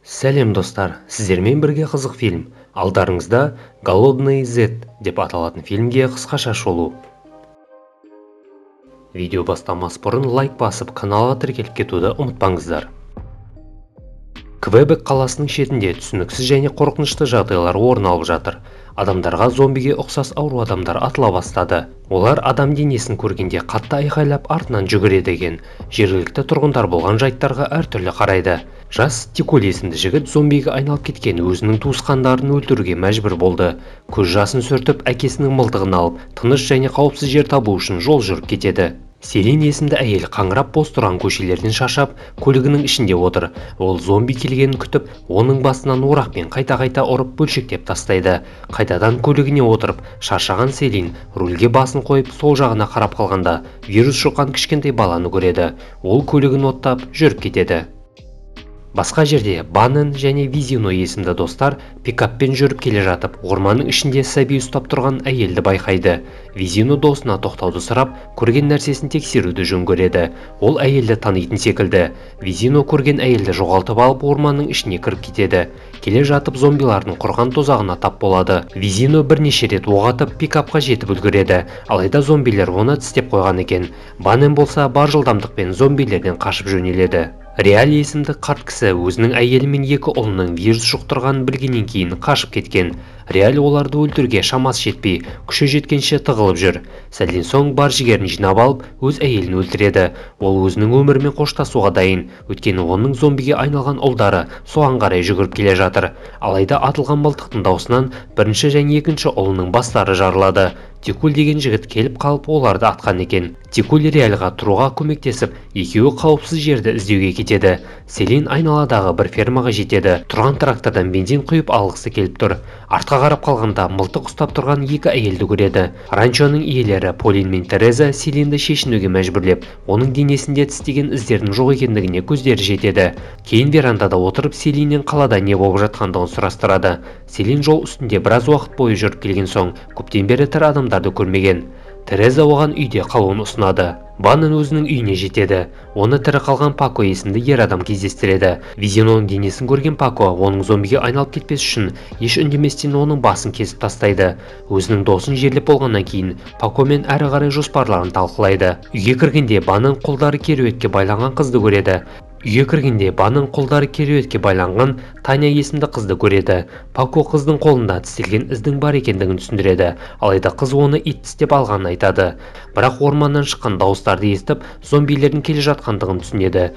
Сәлем достар, сіздермен бірге қызық фильм. Алдарыңызда Голодный Z деп аталатын фильмге қысқаша шолу. Видео бастамас бұрын лайк басып, каналға тіркеліп кетуді ұмытпаңыздар. Квебек қаласының шетінде түсініксіз және қорқынышты жағдайлар орын алып жатыр. Адамдарға зомбиге ұқсас ауру адамдар атыла бастады. Олар адам денесін көргенде қатты айқайлап артынан жүгіреді екен. Жергілікті тұрғындар болған жайттарға әртүрлі қарайды. Жас Тикуль есімді жігіт зомбиге айналып кеткен өзінің туысқандарын өлтіруге мәжбүр болды. Көз жасын сүртіп, әкесінің мылтығын алып, тыныш және қауіпсіз жер табу үшін жол жүріп кетеді. Селин есімді әйел қаңырап бос тұрған көшелерден шаршап, көлігінің ішінде отыр. Ол зомби келгенін күтіп, оның басынан орақпен қайта-қайта ұрып бөлшектеп тастайды. Қайтадан көлігіне отырып, шаршаған Селин рульге басын қойып, сол жағына қарап қалғанда вирус жұққан кішкентай баланы көреді. Ол көлігін оттап жүріп кетеді. Басқа жерде Баннен және Визино есімді достар пикаппен жүріп келе жатып, орманның ішінде сәби ұстап тұрған әйелді байқайды. Визино досына тоқтауды сұрап, көрген нәрсесін тексеруді жөн көреді. Ол әйелді танитын секілді. Визино көрген әйелді жоғалтып алып, орманның ішіне кіріп кетеді. Келе жатып зомбилардың құрған тозағына тап болады. Визино бірнеше рет оқ атып, пикапқа жетіп үлгереді. Алайда зомбилер оны тістеп қойған екен. Баннен болса бар жылдамдықпен зомбилерден қашып жөнеледі. Реаль есімді қарт кісі өзінің әйелі мен екі ұлының вирус жұқтырғанын білгеннен кейін қашып кеткен. Реаль оларды өлтіруге шамасы жетпей, күші жеткенше тығылып жүр. Сәлден соң бар жігерін жинап алып, өз әйелін өлтіреді. Ол өзінің өмірімен қоштасуға дайын, өйткені оның зомбиге айналған ұлдары соған қарай жүгіріп келе жатыр. Алайда атылған мылтықтың даусынан бірінші және екінші ұлының бастары жарылады. Тикуль деген жігіт келіп қалып, оларды атқан екен. Тикуль Реальға тұруға көмектесіп, екеуі қауіпсіз жерді іздеуге кетеді. Селин айналадағы бір фермаға жетеді. Тұрған трактордан бензин құйып алғысы келіп тұр. Артқа қарап қалғанда мылтық ұстап тұрған екі әйелді көреді. Ранчоның иелері Полин мен Тереза Селинді шешінуге мәжбүрлеп, оның денесінде тістеген іздердің жоқ екендігіне көздері жетеді. Кейін верандада отырып Селиннен қалада не болып жатқандығын сұрастырады. Селин жол үстінде біраз уақыт бойы жүріп келген соң, көптен бері тірі адамдарды көрмеген. Тереза оған үйде қалуын ұсынады. Баннен өзінің үйіне жетеді. Оны тірі қалған Пако есімді ер адам кездестіреді. Визиноның денесін көрген Пако оның зомбиге айналып кетпес үшін еш үндеместен оның басын кесіп тастайды. Өзінің досын жерлеп болғаннан кейін Пакомен әрі қарай жоспарларын талқылайды. Үйге кіргенде Баннен қолдары кереуетке байланған қызды көреді. Үйге кіргенде Баннен қолдары кереуетке байланған Таня есімді қызды көреді. Пако қыздың қолында тістелген іздің бар екендігін түсіндіреді. Алайда қыз оны ит тістеп алғанын айтады. Бірақ орманнан шыққан дауыстарды естіп, зомбилердің келе жатқандығын түсінеді.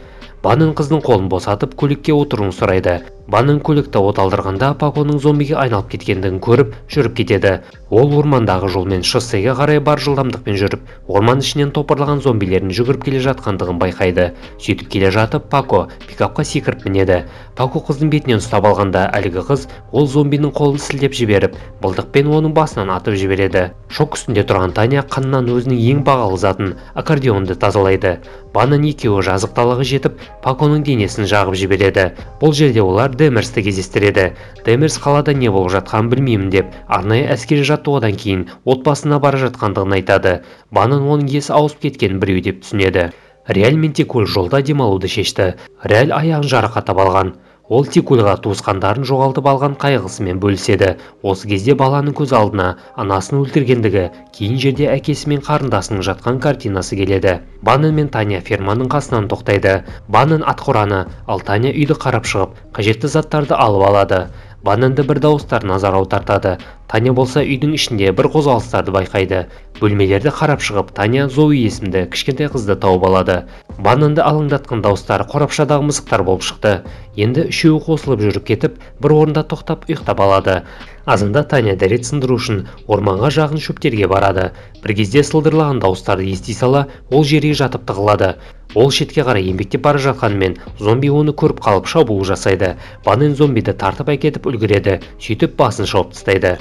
Баннен қыздың қолын босатып, көлікке отыруын сұрайды. Баннен көлікті оталдырғанда Паконың зомбиге айналып кеткендігін көріп, жүріп кетеді. Ол ормандағы жолмен шоссеге қарай бар жылдамдықпен жүріп, орман ішінен топырлаған зомбилердің жүгіріп келе жатқандығын байқайды. Сөйтіп келе жатып, Пако пикапқа секіріп мінеді. Пако қыздың бетінен ұстап алғанда, әлгі қыз ол зомбиның қолын сілтеп жіберіп, мылтықпен оның басынан атып жібереді. Шок үстінде тұрған Таня қаннан өзінің ең бағалы затын, аккордеонды тазалайды. Баннен екеуі жазық далаға жетіп, Паконың денесін жағып жібереді. Бұл жерде олар Демерсті кездестіреді. Демерс қалада не болып жатқанын білмеймін деп, арнайы әскери жаттығудан кейін отбасына бара жатқандығын айтады. Баннен оның есі ауысып кеткен біреу деп түсінеді. Реаль мен Тикуль жолда демалуды шешті. Реаль аяғын жарақаттап алған. Ол Тикульға туысқандарын жоғалтып алған қайғысымен бөліседі. Осы кезде баланың көз алдына анасын өлтіргендігі, кейін жерде әкесі мен қарындасының жатқан картинасы келеді. Баннен мен Таня ферманың қасынан тоқтайды. Баннен атқораны, ал Таня үйді қарап шығып, қажетті заттарды алып алады. Банненді бір дауыстар назар аудартады. Таня болса үйдің ішінде бір қозғалыстарды байқайды. Бөлмелерді қарап шығып, Таня Зои есімді кішкентай қызды тауып алады. Банненді алаңдатқан дауыстар қорапшадағы мысықтар болып шықты. Енді үшеуі қосылып жүріп кетіп, бір орында тоқтап ұйықтап алады. Азанда Таня дәрет сындыру үшін орманға жақын шөптерге барады. Бір кезде сылдырлаған дауыстарды ести сала, ол жерге жатып тығылады. Ол шетке қарай еңбектеп бара жатқанымен, зомби оны көріп қалып шабуыл жасайды. Баннен зомбиді тартып әкетіп үлгереді, сөйтіп басын шауып тастайды.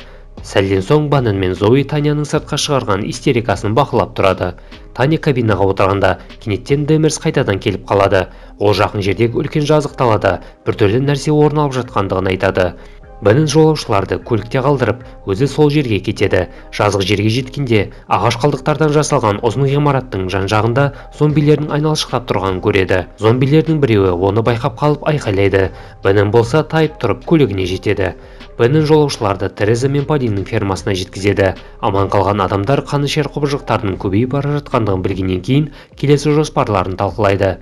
Сәлден соң Баннен мен Зои Таняның сыртқа шығарған истерикасын бақылап тұрады. Таня кабинаға отырғанда кенеттен Демерс қайтадан келіп қалады. Ол жақын жердегі үлкен жазық далада біртүрлі нәрсе орын алып жатқандығын айтады. Беннон жолаушыларды көлікте қалдырып, өзі сол жерге кетеді. Жазық жерге жеткенде ағаш қалдықтардан жасалған ұзын ғимараттың жан-жағында зомбилердің айналшықтап тұрғанын көреді. Зомбилердің біреуі оны байқап қалып айқайлайды. Беннон болса тайып тұрып көлігіне жетеді. Беннон жолаушыларды Тереза мен Полиннің фермасына жеткізеді. Аман қалған адамдар қанішер құбыжықтардың көбейіп бара жатқандығын білгеннен кейін келесі жоспарларын талқылайды.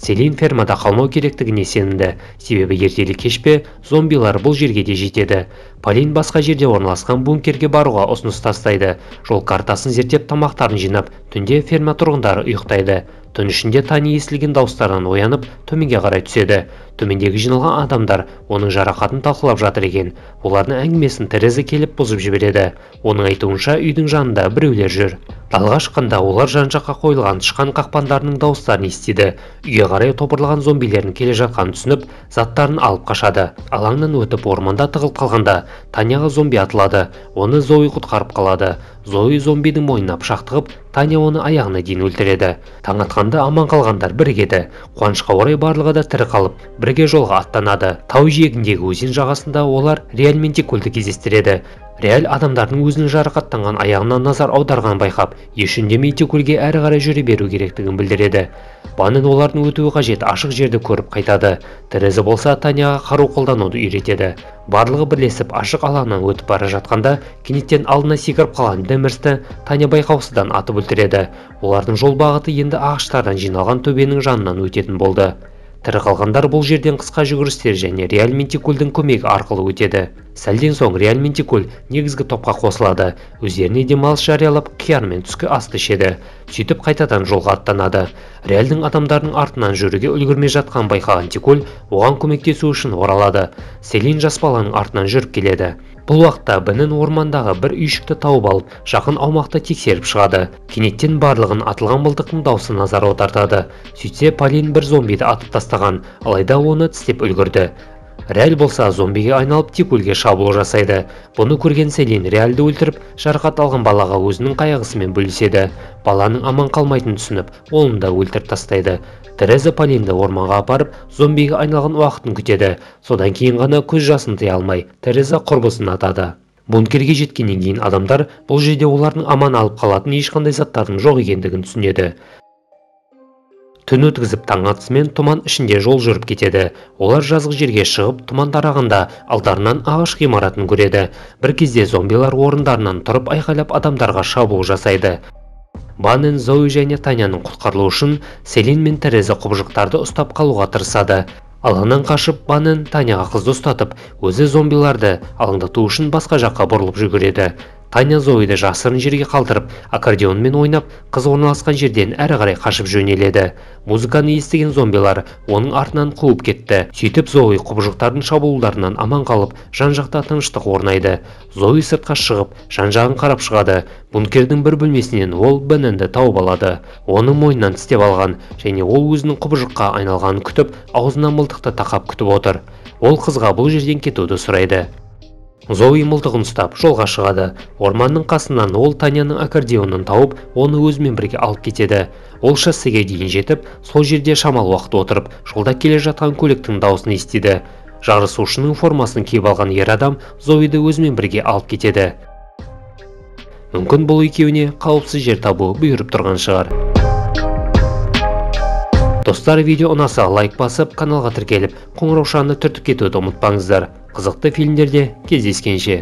Селин фермада қалмау керектігіне сенімді, себебі ертелі кеш пе зомбилар бұл жерге де жетеді. Полин басқа жерде орналасқан бункерге баруға ұсыныс тастайды. Жол картасын зерттеп тамақтарын жинап, түнде ферма тұрғындары ұйықтайды. Түн ішінде Таня естілген дауыстардан оянып, төменге қарай түседі. Төмендегі жиналған адамдар оның жарақатын талқылап жатыр екен. Олардың әңгімесін Тереза келіп бұзып жібереді. Оның айтуынша үйдің жанында біреулер жүр. Далаға шыққанда олар жан-жаққа қойылған тышқан қақпандарының дауыстарын естиді. Үйге қарай топырлаған зомбилердің келе жатқанын түсініп, заттарын алып қашады. Алаңнан өтіп орманда тығылып қалғанда Таняға зомби атылады. Оны Зои құтқарып қалады. Зои зомбидің мойнына пышақ тығып, Таня оны аяғына дейін өлтіреді. Таң атқанда аман қалғандар бірігеді. Қуанышқа орай барлығы да тірі қалып, бірге жолға аттанады. Тау жиегіндегі өзен жағасында олар Реаль мен Тикольді кездестіреді. Реаль адамдардың өзінің жарақаттанған аяғына назар аударған байқап, еш үндемей Тикольге әрі қарай жүре беру керектігін білдіреді. Баннон олардың өтуі қажет ашық жерді көріп қайтады. Тереза болса Таняға қару қолдануды үйретеді. Барлығы бірлесіп ашық алаңнан өтіп бара жатқанда кенеттен алдына секіріп қалған Демерсті Таня байқаусыздан атып өлтіреді. Олардың жол бағыты енді ағаштардан жиналған төбенің жанынан өтетін болды. Тірі қалғандар бұл жерден қысқа жүгірістер және Реаль мен Тикольдің көмегі арқылы өтеді. Сәлден соң Реаль мен Тиколь негізгі топқа қосылады. Өздеріне демалыс жариялап, қияр мен түскі асты ішеді. Сөйтіп қайтадан жолға аттанады. Реальдің адамдарының артынан жүруге үлгермей жатқан байқаған Тиколь оған көмектесу үшін оралады. Селин жас баланың артынан жүріп келеді. Бұл уақытта Беннон ормандағы бір үйшікті тауып алып, жақын аумақты тексеріп шығады. Кенеттен барлығын атылған мылтықтың даусы назар аудартады. Сөйтсе Полин бір зомбиді атып тастаған, алайда оны тістеп үлгерді. Реаль болса зомбиге айналып Тикольге шабуыл жасайды. Бұны көрген Селин Реальді өлтіріп, жарақат алған балаға өзінің қайғысымен бөліседі. Баланың аман қалмайтынын түсініп, оны да өлтіріп тастайды. Тереза Полинді орманға апарып, зомбиге айналған уақытын күтеді. Содан кейін ғана көз жасын тыя алмай, Тереза құрбысын атады. Бункерге жеткеннен кейін адамдар бұл жерде олардың аман алып қалатын ешқандай заттардың жоқ екендігін түсінеді. Түн өткізіп таң атысымен тұман ішінде жол жүріп кетеді. Олар жазық жерге шығып тұман тарағанда алдарынан ағаш ғимаратын көреді. Бір кезде зомбилар орындарынан тұрып айқайлап адамдарға шабуыл жасайды. Баннон, Зои және Таняның құтқарылуы үшін Селин мен Тереза құбыжықтарды ұстап қалуға тырысады. Алаңнан қашып Баннон Таняға қызды ұстатып, өзі зомбиларды алаңдату үшін басқа жаққа бұрылып жүгіреді. Таня Зоиді жасырын жерге қалдырып, аккордеонмен ойнап, қыз орналасқан жерден әрі қарай қашып жөнеледі. Музыканы естіген зомбилар оның артынан қуып кетті. Сөйтіп Зои құбыжықтардың шабуылдарынан аман қалып, жан-жақта тыныштық орнайды. Зои сыртқа шығып, жан-жағын қарап шығады. Бункердің бір бөлмесінен ол Беннонды тауып алады. Оның мойнынан тістеп алған және ол өзінің құбыжыққа айналғанын күтіп, аузына мылтықты тақап күтіп отыр. Ол қызға бұл жерден кетуді сұрайды. Зои мылтығын ұстап жолға шығады. Орманның қасынан ол Таняның аккордеонын тауып, оны өзімен бірге алып кетеді. Ол шоссеге дейін жетіп, сол жерде шамалы уақыт отырып, жолда келе жатқан көліктің дауысын естиді. Жарысушының формасын киіп алған ер адам Зоиді өзімен бірге алып кетеді. Мүмкін бұл екеуіне қауіпсіз жер табу бұйырып тұрған шығар. Достар, видео ұнаса лайк басып, каналға тіркеліп, қоңыраушаны түртіп кетуді ұмытпаңыздар. Қызықты фильмдерде кездескенше.